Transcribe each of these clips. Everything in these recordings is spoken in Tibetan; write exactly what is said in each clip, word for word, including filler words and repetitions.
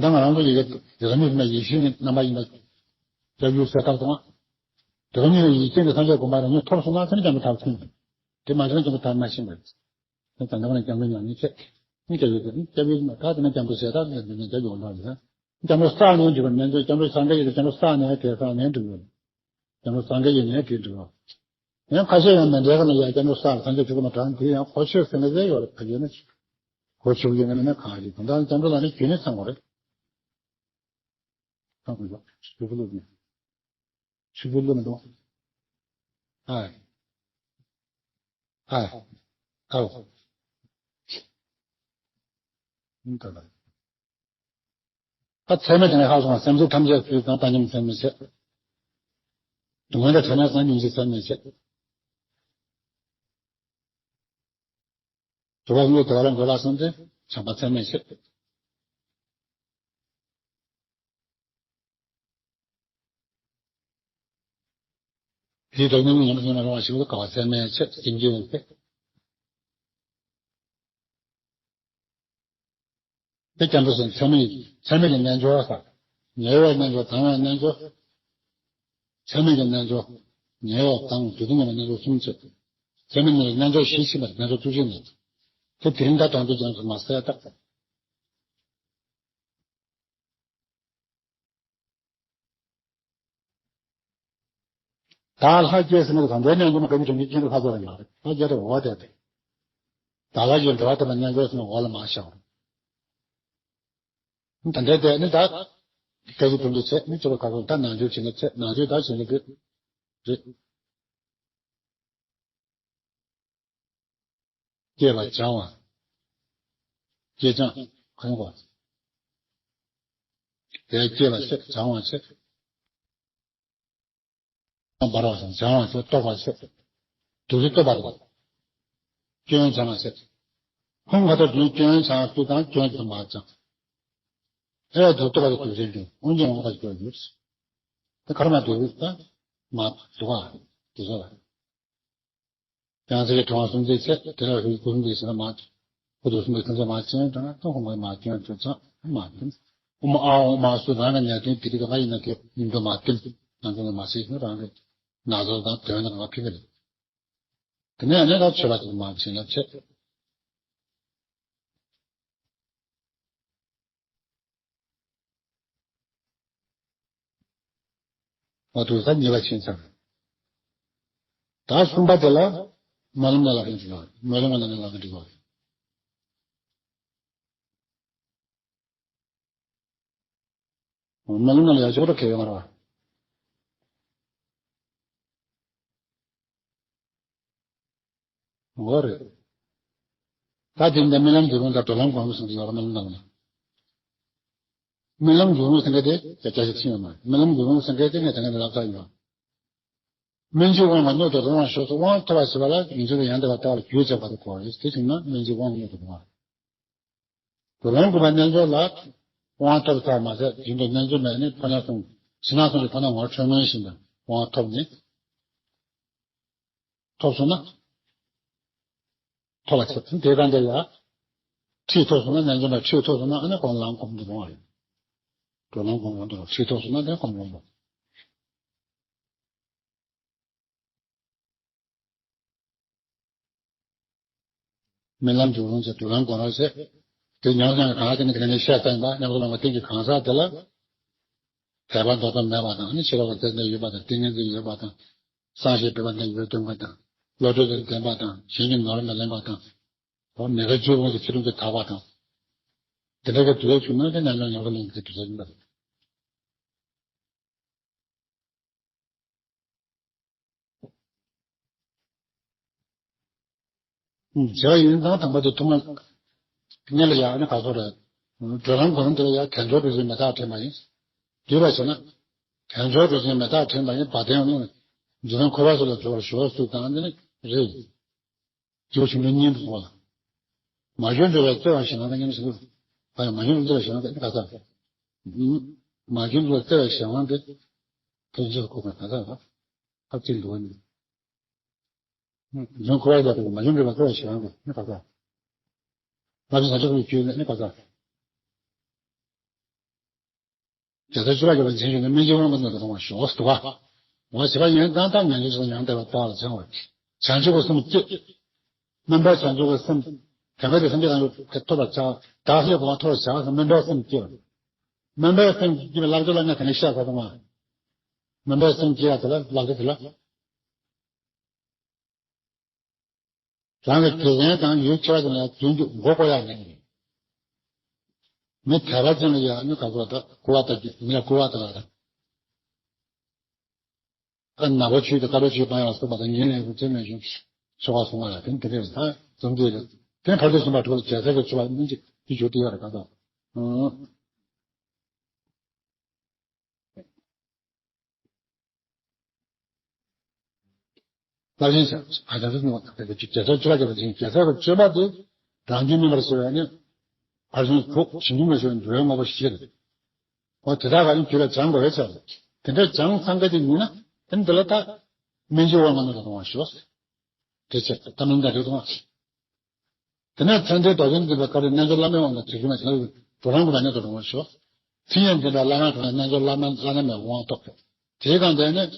ད་ང་རང་ཚོ་ཡི་གེ་དེ་ག་ཉིད་ནས་ཡེ་ཤེས་ཀྱི་རྣམ་པ་ཡིན་པ་སྐྱབས་ཡུལ་གསལ་ཐབས་དང་། དེ་ག་ཉིད་ནས་ཡེ་ཤེས་ཀྱི་སངས་རྒྱས་གོ་འཕང་རང་ཉིད་ཐོབ་སོང་ན་ཚང་མ་སྐྱབས་འགྲོ་ཐབས་ཆེན་པོ་རེད། དེ་མ་བྱུང་ན་སྐྱབས་འགྲོ་ཐབས་མ་ཆེན་པོ་རེད། དེ་ཙམ་ནས་སྐྱབས་འགྲོ་ཉམས་ལེན་བྱེད། སྐྱབས་ཡུལ་དེ་སྐྱབས་ཡུལ་མ་ད་དེ་ན་སྐྱབས་འགྲོ་ཟེར་ཐབས་ཡོད་དེ་ནས་སྐྱབས་ཡོང་ཐབས་ཡོད། སྐྱབས་འགྲོ་བསགས་ནས་འགྲིག་པ་མེད་འགྲོ། སྐྱབས་འགྲོ་སངས་རྒྱས་ཀྱི་སྐྱབས་འགྲོ་བསགས་ནས་དེ་བསགས་ནས་འགྲིག་ཡོད། སྐྱབས་འགྲོ་སངས་རྒྱས་ཡིན་ནའི་དེ་འགྲིག་ཡོད། ཡང་ཁ་ཤས་ཡང་མི་འདྲ་ག་ན་ཡང་སྐྱབས་འགྲོ་བསགས་སངས་རྒྱས་ཐུགས་ཀ་མ་དྲངས་དེ་ཡང་གོ་ཆོད་ཟེར་ན་ཟེར་ཡོད་རེད། ཕ་ཡོད་ན་གོ་ཆོད་ཡོད་ན་ན་གང་རེད། ད་སྐྱབས་འགྲོ་ལ་ནི་རྒྱུན་ནས་ཚང་བ་རེད། ཚང་བ་ཡོད། ཆུ་བུ་ལོ་ནི་ཆུ་བུ་ལོ་མི་འདུག་ཨ་ཨ་ཨ་ཨ་ད་ལ། ད་ཚད་མེད་དེ་ནས་ཧ་སོང་བ་སེམས་ཅན་ཐམས་ཅད་སུས་ཀྱང་བཏང་སྙོམས་ཚད་མེད་བྱེད། སྡུག་བསྔལ་དང་བྲལ་ན་སང་སྙིང་རྗེ་ཚད་མེད་བྱེད། དུ་བ་དངོས་དུ་བ་ལ་འགོད་ལ་སོང་སྟེ་བྱམས་པ་ཚད་མེད་བྱེད། དེའི་ཐོག་ནས་ཉམས་སུ་ལེན་རུང་བ་ཞིག་ལ་དཀའ་བ་ཚད་མེད་བྱེད། སེམས་ཀྱི་འོང་སྟེ། དེ་སྐྱབས་འགྲོ་ཟེར་ཚད་མེད་ཚད་མེད་ཀྱི་རྣལ་འབྱོར་ཟེར། ཉེ་བའི་རྣལ་འབྱོར་དང་བའི་རྣལ་འབྱོར། ཚད་མེད་ཀྱི་རྣལ་འབྱོར། ཉེ་བའི་དང་དུས་མཐུན་ཡིན་པའི་རྣལ་འབྱོར་གསུམ་བྱེད། ཚད་མེད་རྣལ་འབྱོར་རྣལ་འབྱོར་བཞི་ཕྱིན་པ་རྣལ་འབྱོར་བཅུ་གཅིག་ནི། དེ་དེ་རིང་ད་དོན་དུ་ཀྱང་མ་གསལ་བཏབ། ད་ལྷ་བསྐྱེད་ཟེར་ན་གང་འདྲའི་རྣལ་འབྱོར་མ་བཀའ་བརྒྱུད་དོན་གྱི་ཀུན་ཏུ་ལྷ་ཚོགས་ལ་ཡང་ལྷ་བསྐྱེད་དེ་འོ་དེ་དེ། ད་ལྷ་ཡི་འགྲོ་བ་དེ་ལ་རྣལ་འབྱོར་ཟེར་ན་འོ་ལ་མ་བྱ་བ། ད་འདྲའི་དེ་ནི་ད་བཀའ་བརྒྱུད་དོན་གྱི་ཚེ་ནི་ཅོ་ལ་ཁ་ཁོ་ད་ནང་ཆོས་བྱེད་ན་ཚེ་ནང་ཆོས་ད་བྱེད་ན་དེ་རེད། བསྐྱེད་པ་སྦྱང་བ། བསྐྱེད་སྦྱང་གང་གོ། དེ་བསྐྱེད་པ་བྱེད། སྦྱང་བ་བྱེད། འབར་བ་དང་སྦྱང་བ་བྱེད། རྟོགས་པ་བྱེད། དུས་སུ་རྟོགས་པ་དང་། སྐྱོན་སྦྱང་བ་བྱེད། ཁོང་ག་ད་དུས་སྐྱོན་སྦྱང་སུ་དང་སྐྱོན་དུ་མ་སྦྱང་། ཨེ་དུ་རྟོགས་པ་དང་དུས་སུ་སྦྱང་། དབང་ཆེན་འོང་བ་སྐྱོན་ཡོད། དེ་གར་མ་དུས་སུ་ད་མ་དུ་བ་དུས་སུ་ལ། ཡང་ཚེ་གི་གྲོང་བ་སུམ་ཚེ་ཚེ་དེ་ལ་ཧུའི་སྐུ་གསུམ་གྱི་ཟེར་ན་མ། ཁོ་ཚོ་གསུམ་གྱི་ཐམས་ཅད་མ་བྱས་དང་ན་ཐོག་ཁོ་མ་མ་སྐྱོན་དུ་ཚང་མ་བསྟན། ཨོ་མ་ཨ་ཨོ་མ་སུ་རང་གི་ཉལ་ཐུན་དེ་དེ་ག་ཡིན་ན་དེ་ཉིན་དུ་མ་བསྟན། ང་ཚོ་ནི་མ་ཟེར་ན་རང་གི་ན་ཚོད་དང་དོན་དང་མ་ཕི་གི་རེད། དེ་ནས་ཨ་ནི་ལ་མཆོད་པ་དེ་མ་བྱས་ན་ཆེ། འོ་དུ་ས་གཉིས་པ་ཕྱིན་ཚར། ད་གསུམ་པ་དེ་ལ་སྨོན་ལམ་ལ་ལག་ལེན་འགྲིག་གོ། སྨོན་ལམ་ལ་ལག་ལེན་འགྲིག་གོ། སྨོན་ལམ་ལ་ཡག་ཤོས་ར་གལ་ཡོད་མ་རེད་པ། འོ་རེད། ད་དེ་འདྲ་རྨི་ལམ་འགྱུར་རུང་དང་གྲོལ་ལམ་གོམས་སུ་འདུག་ཡོད་ར་སྨོན་ལམ་ནང་ལ། རྨི་ལམ་འགྱུར་རུང་ཟེར་མཁན་དེ་སྐད་ཆ་ཞིག་ཕྱིན་ཡོད་མ་རེད། རྨི་ལམ་འགྱུར་རུང་ཟེར་མཁན་དེ་ངས་དེ་སྔ་ནས་ལབ་ཚར་ཡོད། སྨིན་བྱེད་དབང་ལ་སྙོམས་སུ་རུང་བ་ཞོག་སུ་དབང་ཐོབ་པ་ཞེས་པ་ལ་ཉིན་མཚན་དུ་ཡང་དག་པར་ལྟ་བ་ལ་རྒྱུ་བྱེད་པ་དེ་གོ་རེད། དེ་བྱུང་ན་སྨིན་བྱེད་དབང་ལ་སྙོམས་སུ་རུང་བ། གྲོལ་ལམ་གོམས་པ་རྣལ་འབྱོར་ལ་དབང་ཐོབ་ཚར་མ་ཟད་རྒྱུན་དུ་རྣལ་འབྱོར་མའི་ནི་ཕོ་ཉ་གསུམ་ཕྱི་ནང་གསུམ་གྱི་ཕོ་ཉ་ངོར་ཆོས་མངོན་ཞིང་དུ་དབང་ཐོབ་ནས། ཐོབ་སོང་ན། ཐོབ་པ་ཆེ་དེ་གང་འདྲ་ཡ། ཁྲིད་ཐོབ་སོང་ན་རྣལ་འབྱོར་མའི་ཁྲིད་ཐོབ་སོང་ན་ཨ་ནི་གོམས་ལམ་གོམས་འདུག་རུང་བ་རེད། གྲོལ་ལམ་གོམས་འདུག་རུང་ཁྲིད་ཐོབ་སོང་ན་དེ་གོམས་རུང་བ། རྨི་ལམ་འགྱུར་རུང་ཚེ་དུས་ལམ་གོམས་རུང་ཚེ། དེ་ཉམས་སུ་གང་དེ་ནི་ག་ནས་བཤད་ས་ཡིན་པ་ཉམས་སུ་ལོངས་པ་རྟེན་གྱི་གང་ཟག་དེ་ལ། དད་པ་འདོད་པ་མེད་པ་དང་ནི་ཕྱི་རོལ་པ་དེ་འདྲ་ཡོད་པ་དང་ཏིང་ངེ་འཛིན་ཡོད་པ་དང་། སངས་རྒྱས་པའི་བར་ན་ཡོད་སྟོན་པ་དང་བློ་གྲོས་དང་ལྡན་པ་དང་གཞན་གྱི་ནོར་མི་ལེན་པ་དང་། མི་དགེ་བཅུ་སྤོང་གི་ཚུལ་ཁྲིམས་ཀྱི་དག་པ་དང་། དེ་འདྲ་གི་དུས་ལ་བྱུང་ན་དེ་རྣལ་འབྱོར་ཉམས་སུ་ལེན་གྱི་དུས་ཚོད་ཡིན་པ་རེད། བྱ་བ་ཡིན་ཙང་དང་པོ་དེ་ཐུགས་སྨོན་གནད་ལ་ཡག་ནི་ག་ཚོད་རེད། གྲོལ་ལམ་གོམས་དེ་ལ་ཡང་དལ་འབྱོར་གྲོལ་ཕྱིར་མི་རྟག་དྲན་པ་ཡིན། བསྡུས་པ་བྱས་ན། དལ་འབྱོར་གྲོལ་ཕྱིར་མི་རྟག་དྲན་པ་ཡིན་པ་དེ་ཡང་ནི། འཇིག་རྟེན་འཁོར་བ་སོགས་ལ་སྦྱོར་བར་ཞུ་བ་སུ་དང་ནི་རེད། རྒྱུ་བྱུང་ནས་གཉིས་འདུག་གོ། མ་བྱོན་འགྲོ་བའི་བརྩེ་བ་ཞེ་སྡང་དང་མཉམ་ཟེར། ད་ཡང་མ་བྱོན་འགྲོ་བའི་བརྩེ་བ་ཞེ་སྡང་དེ་ག་ས། མ་བྱོན་འགྲོ་བའི་བརྩེ་བ་ཞེ་སྡང་དེ། ཐུགས་རྗེ་ཁོ་ག་ས་ཨ་ཅིག་འདུག་ནི། བྱོན་འཁོར་བ་ལ་མ་བྱོན་འགྲོ་བའི་བརྩེ་བ་ཞེ་སྡང་དེ་ནི་ག་ས། ང་ཚོ་ས་ཆ་ཁོ་བྱོན་ནས་ནི་ག་ས། རྒྱལ་སྲས་བཅུ་པ་གི་བ་འཛིན་བྱས་ནས་སྨིན་བྱེད་དབང་པོ་རྣམས་དུ་རུང་བར་ཤོག་ཟེར་འདུག་ག་འོ་བྱས་པ་ཡིན་ཙང་ད་ངན་འགྲོའི་ཕྱོགས་ཡང་དག་པར་ལྟ་བ་ལ་བྱང་བ། བྱང་ཆུབ་ཀྱི་སེམས་བསྐྱེད། སྨོན་པའི་བྱང་ཆུབ་ཀྱི་སེམས། དེ་འགའ་དེ་སེམས་བསྐྱེད་རང་ལུགས་ཐོབ་པར་བྱ། བདག་ལ་གོ་འཕང་ཐོབ་པར་བྱ་ཟེར་སྨོན་པའི་སེམས་བསྐྱེད། སྨོན་པའི་སེམས་བསྐྱེད་པའི་བསླབ་བྱ་ལ་ངས་དེ་ནས་བཤད་ཚར་སོང་ང་། སྨོན་པའི་སེམས་བསྐྱེད་ཡ་དེ་ལ་བསླབ་བྱ་དེ་ལ། རང་གི་དགེ་རྒན་དང་ཡུལ་ཆེ་བ་ཅན་ལ་རྫུན་གྱི་མགོ་བསྐོར་ཡག་མེད། མི་དད་པ་ཅན་ལ་ཡང་ནི་ག་ཚོད་ད་སྐུར་བ་ལྟ་རྒྱུ་མི་ལ་སྐུར་བ་ལྟ་ལ། ད་ནག་པོ་ཆུ་དང་དཀར་པོ་ཆུ་སྤང་ཡག་ལ་སོགས་པ་དང་ཉིན་ལས་ཀྱི་ཚེ་མེད་བྱུང་ཆོ་ག་སོང་བ་ལ་དེ་འདི་རེད་ད་རྫུན་གྱི་རེད། དེ་ཕར་ཚུར་ཞིག་མ་འགྲོ་ལ་རྒྱལ་སྲས་ཀྱི་ཆོ་ག་མི་འཇིག་དེ་བྱུང་དེ་ཡོད་རེད་ག་ད། ལྷ་ཆེན་ཨ་ཅག་ཚོ་ནི་རྒྱལ་སྲས་བཅུ་པ་རྒྱལ་པོ་ཆེན་རྒྱལ་སྲས་ཀྱི་སྤྱོད་པ་དེ་རང་རྒྱུད་སྨིན་པར་བྱེད་པ་ནི་ཕར་ཕྱིན་དྲུག་ཞིང་རྒྱུ་མ་ཞུ་བའི་འགྲོ་བའི་དངོས་པོ་བཞི་རེད། འོ་དེ་དག་ལ་ནི་རྒྱུད་ལ་སྦྱང་དགོས་པའི་ཕྱིར་དེ་འདྲ་སྦྱང་ཚང་ག་དེ་ཉིད་ན་དེ་འདི་ལ་ད་སྨིན་བྱེད་དབང་པོ་རྣམས་དུ་རུང་བར་ཤོག་དེ་ཕྱིར་ད་སྨིན་དང་རིགས་དང་། དེ་ནས་མཚན་ལྡན་རྡོ་རྗེ་འཛིན་པའི་སྐབས་རེ་རྣལ་འབྱོར་བླ་མའི་དབང་དུ་བྱེད་རྒྱུ་མ་བྱས་ན་གྲོལ་ལམ་གྱི་བདག་ཉིད་དུ་རུང་བར་ཤོག་མཚན་ལྡན་རྡོ་རྗེ་བླ་མ་གྲོལ་ན་རྣལ་འབྱོར་བླ་མ་བླ་ན་མེད་དབང་ཐོབ། དེའི་སྒང་དེ་ནས་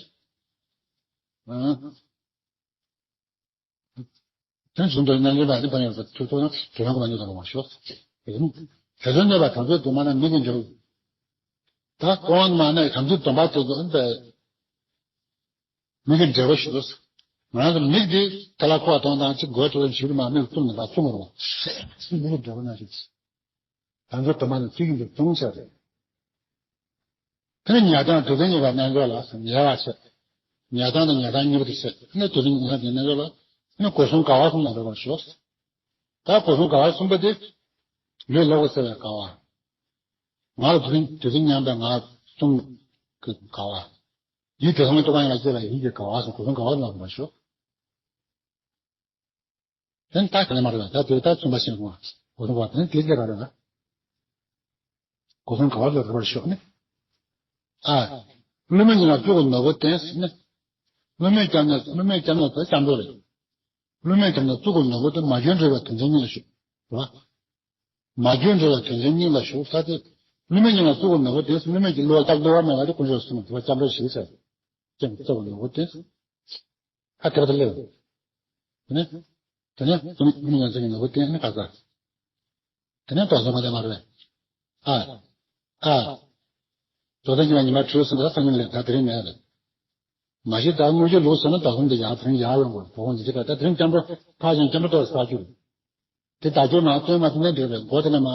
དོན་གསུམ་དུ་རྣལ་འབྱོར་བ་ནི་བར་ཡང་ཐུགས་ཐུགས་ན་གྲོལ་ལམ་གྱི་བདག་ཉིད་དུ་རུང་བར་ཤོག་དེ་ཚོ་གནོད་པ་དང་ཚོད་དུ་མ་ན་མིག་གི་འབྲས་བུ། ད་ཀོང་མ་ན་དམ་ཚིག་སྡོམ་པ་དེ་ཚོ་འདི། མིག་གི་འབྲས་བུ་ཞིག་ལ། ང་རང་ཚོ་མིག་འདི་ཐ་ལ་ཁོ་བ་གཏོང་སྟངས་གཅིག་དགོད་བྲོ་བའི་ཞིག་མ་མིག་བཙུམ་ནས་ད་བཙུམ་རོགས། མིག་གི་འབྲས་བུ་ན་ཞིག་དང་ཚོ་དུ་མ་ནི་ཚིག་གི་འདི་བཙུམ་བྱ་རེད། དེ་ནས་ཉལ་སྟངས་དུས་ཚོད་གཉིས་པ་རྣལ་འབྱོར་ལ་ཉལ་བ་བྱེད། ཉལ་སྟངས་དང་ཉལ་སྟངས་གཉིས་པ་དེ་བྱེད་ནས་དུས་ཚོད་གཉིས་པ་དེ་རྣལ་འབྱོར་ལ་ནི་སྒོ་གསུམ་དགའ་བ་གསུམ་ལ་འབད་པར་ཞོག་ད་སྒོ་གསུམ་དགའ་བ་གསུམ་པ་དེ་ལུས་ལ་འོད་གསལ་བའི་དགའ་བ། ངག་ལ་དུས་ཚོད་དུས་ཚོད་མཉམ་པའི་ངག་གསུམ་གྱི་དགའ་བ། ཡིད་དེ་སོང་གི་རྟོག་པ་ཡིན་ལ་སྐྱེས་ལ་ཡིད་ཀྱི་དགའ་བ་སོགས་སྒོ་གསུམ་དགའ་བ་ལ་མ་ཞོག་དེ་ནི་ད་ག་ལ་མ་རེད་ད་དེ་ད་བཙུན་པ་ཤེས་དགོས་སྒོ་གསུམ་དགའ་བ་དེ་ནི་དེ་སྐྱེ་ག་རེད་ད། སྒོ་གསུམ་དགའ་བ་ལ་རེ་བར་ཞོག་ནི། ཨ། བསླུ་མེད་ཉིད་ལ་གཙུག་གི་ནོར་བུ་བསྟན་ཟེར་ནི། བསླུ་མེད་སྐྱབས་གནས་བསླུ་མེད་སྐྱབས་གནས་དེ་སྐྱབས་འགྲོ་རེད། བསླུ་མེད་སྐྱབས་གནས་གཙུག་གི་ནོར་བུ་དེ་མ་གྱུར་འབྲས་བུའི་དོན་ཆེན་སྙིང་ལ་ཞུགས། རེད་བ། མ་གྱུར་འབྲས་བུའི་དོན་ཆེན་སྙིང་ལ་ཞུགས་ས་དེ། བསླུ་མེད་ཉིད་ལ་གཙུག་གི་ནོར་བུ་དེ་བསླུ་མེད་ཀྱི་བསླུ་བ་སྐྱབས་བསླུ་བ་མེད་པ་དེ་དཀོན་མཆོག་གསུམ་དེ་བ་སྐྱབས་འགྲོ་ཞེས་བྱ། སྐྱབས་གཙུག་གི་ནོར་བུ་དེ། ཨ་དེ་བ་དེ་ལེགས། དེ་ནས་དེ་ནས་བསླུ་མེད་ཉིད་ལ་གཙུག་གི་ནོར་བུ་དེ་ནི་ག་ས། དེ་ནས་དོགས་ཟོན་མ་བསྟན་པ་རེད། ཨ། ཨ། རྫོགས་ལྡན་གྱི་ཉི་མ་དྲུག་ཟིན་པ་སང་ཉིན་ལས་ད་དེ་རིང་ནས་རེད། མ་གཞི་ད་དངོས་ཀྱི་ལུགས་ཟེར་ན་དོགས་ཟོན་དེ་ཡག་དེ་རིང་ཡག་ཡོང་དགོས་དོགས་ཟོན་དེ་ད་དེ་རིང་སྐྱབས་འགྲོ་ཕར་ཕྱིན་སྐྱབས་འགྲོ་ཏོག་ཙམ་བསགས་རྒྱུ་རེད། དེ་ད་ཁྱོད་མ་སྟོན་མ་ཐུབ་ན་འགྲིག་རེད་མགོ་དེ་ནས་མ་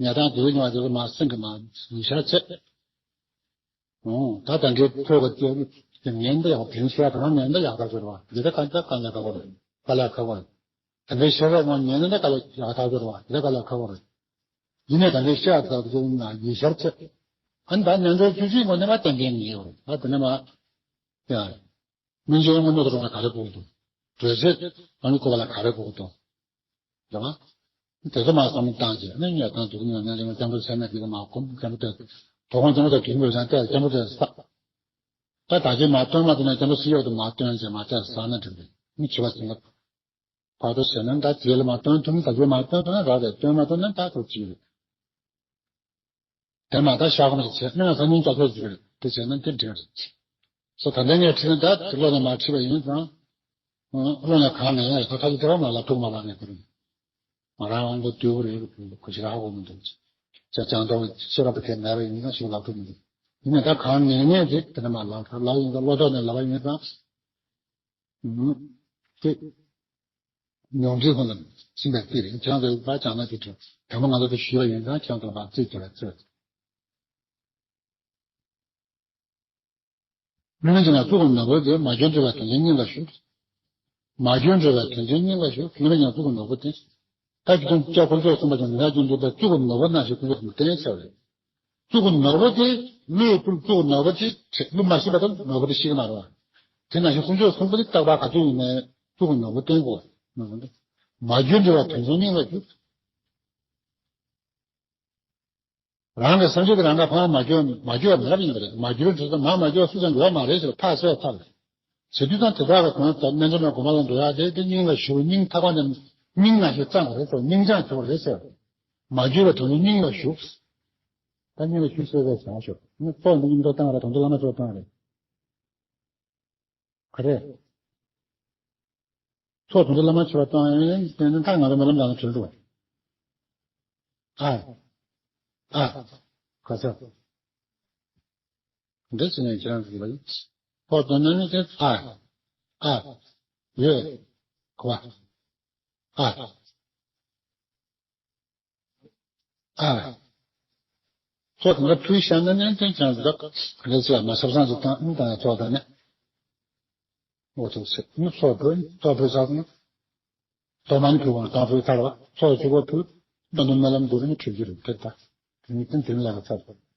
ཉལ་སྟངས་དེ་ཉོ་བ་དེ་ཚོ་མ་སེམས་ཀྱི་མ་ཡིད་ཤར་བྱེད། ཨོ། ད་ད་འདྲའི་ཐོས་པ་སྐྱེ་བོ་དེ་ཉན་འདི་ཡག་དེ་ཤེས་དང་ཉན་འདི་ཡག་ཐག་ཆོད་རེད་བ། འདི་ད་གང་ལ་གང་ལ་ཁག་པོ་རེད། ག་ལ་ཁག་པོ་རེད། དེ་འདྲའི་ཤེས་རབ་ངོ་ཉན་འདི་ག་ལ་ཡག་ཐག་ཆོད་རེད་བ། འདི་ད་ག་ལ་ཁག་པོ་རེད། ཡིན་ནའི་ད་འདྲའི་ཤེས་ཡག་ཐག་ཆོད་ན་ཡིད་ཤར་ཆེ། ཨ་ནི་ད་ཉན་འདི་བཅུ་གཅིག་ངོ་ནས་མ་བསྟན་མཁན་ཡིན་ཡོད་རེད། ད་དེ་ནས་མ་ཡ། སྨིན་བྱེད་དབང་པོ་རྣམས་དུ་རུང་བ་ག་རེ་དགོས་འདུག་གྲོལ་བྱེད་རང་གི་བཀོད་པ་ལ་ག་རེ་དགོས་འདུག་རེད་བ། དེ་ཚོ་མ་བསམ་བློ་བཏང་རྗེས་ནས་ངས་དང་དུ་ཉོ་ནས་རིང་སྐྱབས་འགྲོ་ཚད་མེད་དེ་མ་སྒོམ་སྐྱབས་འགྲོ་དེ། དོ་དགོང་སྐྱབས་འགྲོ་དེ་དུས་མོས་ཀྱང་བལྟས་སྐྱབས་འགྲོ་དེ་བསགས། ད་ད་གཅོད་མ་སྟོན་མ་ཐུབ་ན་སྐྱབས་འགྲོ་སྲིད་ཡོག་ཏུ་མ་སྟོན་རྗེས་མ་བལྟས་བསགས་ན་འགྲིག་རེད། མི་འཆི་བ་ཟིན་ལ། བར་དུ་བྱས་ན་ད་རྗེས་ལ་མ་སྟོན་ཐུབ་ན་ད་གཅོད་མ་སྟོན་ཐུབ་ན་རག་རེད་སྟོན་མ་ཐུབ་ན་ད་ཐུབ་ཅིག་རེད། དེ་མ་ད་ཤ་སྐོམ་ཞིག་བྱས་ན་ང་སང་ཉིན་སྐྱབས་འགྲོ་ཞིག་རེད་དེ་བྱས་ན་དེ་འགྲིག་རེད། སོ་ད་ལྟ་ངས་ཁྲིད་ན་ད་དེ་བློ་ནས་མ་ཁྲིད་པ་ཡིན་ཙང་། བློ་ནས་གང་ནས་ཡང་ཁ་ཁ་ཅིག་དེ་བ་མ་ལ་ཐུག་མ་ལ་ནས་ཁུར། ང་རང་དབང་པོ་དུལ་བོ་རེད་ཁུ་ཞིག་ཧ་གོ་མི་འདུག་ཅ་ཅང་ཏོག་ཤེས་རབ་དེ་མེད་པ་ཡིན་ན་ཞིག་ལབ་ཐུབ་མི་འདུག་ཡིན་ནའི་ད་གང་ནས་ནས་དེ་དེ་ནས་མ་ལ་ལ་ཡིན་ཙང་བློ་ཐོག་ནས་ལབ་པ་ཡིན་ཙང་། དེ། ཉོན་སྒྲིབ་ཁོ་ན་ཕྱིན་པའི་ཚེ་རིང་ཁྱེད་རང་ཚོའི་བར་ཀྱང་ན་དེ་དྲན་དང་པོ་ང་ཚོ་དེ་ཞུས་པ་ཡིན་ཙང་ཁྱེད་རང་ཚོ་ལ་བརྩི་དགོས་པའི་ཚེ། མི་མིན་གྱི་ན་གཙུག་གི་ནོར་བུ་དེ་མ་གྱུར་འབྲས་བུའི་དོན་ཆེན་སྙིང་ལ་ཞུགས། མ་གྱུར་འབྲས་བུའི་དོན་ཆེན་སྙིང་ལ་ཞུགས་མི་མིན་ཀྱང་གཙུག་གི་ནོར་བུ་དེ། ད་ཀྱི་དོན་ཅག་ཁོ་ཚོས་གསུངས་པ་ཀྱང་མི་ལ་གྱུར་འབྲས་བུའི་གཙུག་གི་ནོར་བུ་ནང་བཞིན་ཁོ་ཚོས་བསྟན་ཚར་རེད། གཙུག་གི་ནོར་བུ་དེ་བློས་བཏུལ་གཙུག་གི་ནོར་བུ་དེ་བློ་མ་ཤེས་པ་དང་ནོར་བུ་དེ་ཤེས་ཀྱི་མ་རེད་བ། དེ་ནང་བཞིན་དཀོན་མཆོག་གསུམ་པོ་དེ་རྟག་པར་ག་ཚོད་ཡིན་ནའི་གཙུག་གི་ནོར་བུ་བསྟན་དགོས། མ་གྱུར་འབྲས་བུའི་དོན་ཆེན་སྙིང་ལ་ཞུགས། རང་གི་སེམས་ཤུགས་དེ་རང་ག་ཕར་མ་གྱུར་མ་གྱུར་བ་མེད་པ་ཡིན་པ་རེད། མ་གྱུར་འབྲས་བུ་མ་མ་གྱུར་སུ་ཙམ་ཡོད་མ་རེད་ཟེར་ཐག་ཆོད་ཐག་རེད། བྱེད་དུས་ཙང་དེ་དག་གི་དོན་དམ་རྣལ་འབྱོར་མའི་སྒོམ་པ་ལ་འགྲོ་ཡག་དེ་དེ་སྙིང་ལ་ཞུགས་སྙིང་ཐག་པ་ནས་སྙིང་ནང་བཞིན་བཅངས་དགོས་རེད་ཟེར་སྙིང་བཅངས་དགོས་རེད་ཟེར། མ་གྱུར་བའི་དོན་ནི་སྙིང་ལ་ཞུགས། ད་སྙིང་ལ་ཤུགས་གསོས་པའི་བྱང་ཆུབ་ནི་ཚོགས་འདི་སྙིང་པོ་བཏང་རེད། དོན་དུ་བླ་མ་ཆོས་བཏང་རེད། ག་རེ། ཚོགས་དོན་དུ་བླ་མ་ཆོས་བཏང་ཡིན་དེ་ནི་ད་ང་ཚོ་སྨོན་ལམ་ལ་ནི་བྲིས་འདུག་ཨ། ཨ། ག་ཚོད། འདི་ཚོ་ནས་ཁྱེད་རང་ཚོ་ལ་ཡིན། ཕོགས་དོན་ནི་དེ་ཨ། ཨ། ཡོད། གོ་བ། ཨ། ཨ། ཚོགས་དང་ཕུལ་བཞག་ན་ནན་ཏན་ཅན་ཟིག་རེད་ཟེར་མ་ཤབ་སང་ཟིག་དང་ཨིན་དང་ཚོགས་དང་ནི། འོ་ཐུག་ཚེ་ནི་ཚོགས་ཕུལ་ཚོགས་ཕུལ་ཚགས་ནི། དོ་མ་ནི་ཕུལ་བ་དང་ཕུལ་ཚར་བ་ཚོགས་གཅིག་པོ་ཕུལ། ད་ནི་སྨོན་ལམ་དགུ་རུ་ནི་ཁྲིད་རྒྱུ་རེད་དེ་ད། དེ་ནི་ཏན་ཏན་ལ་ཚར་བ།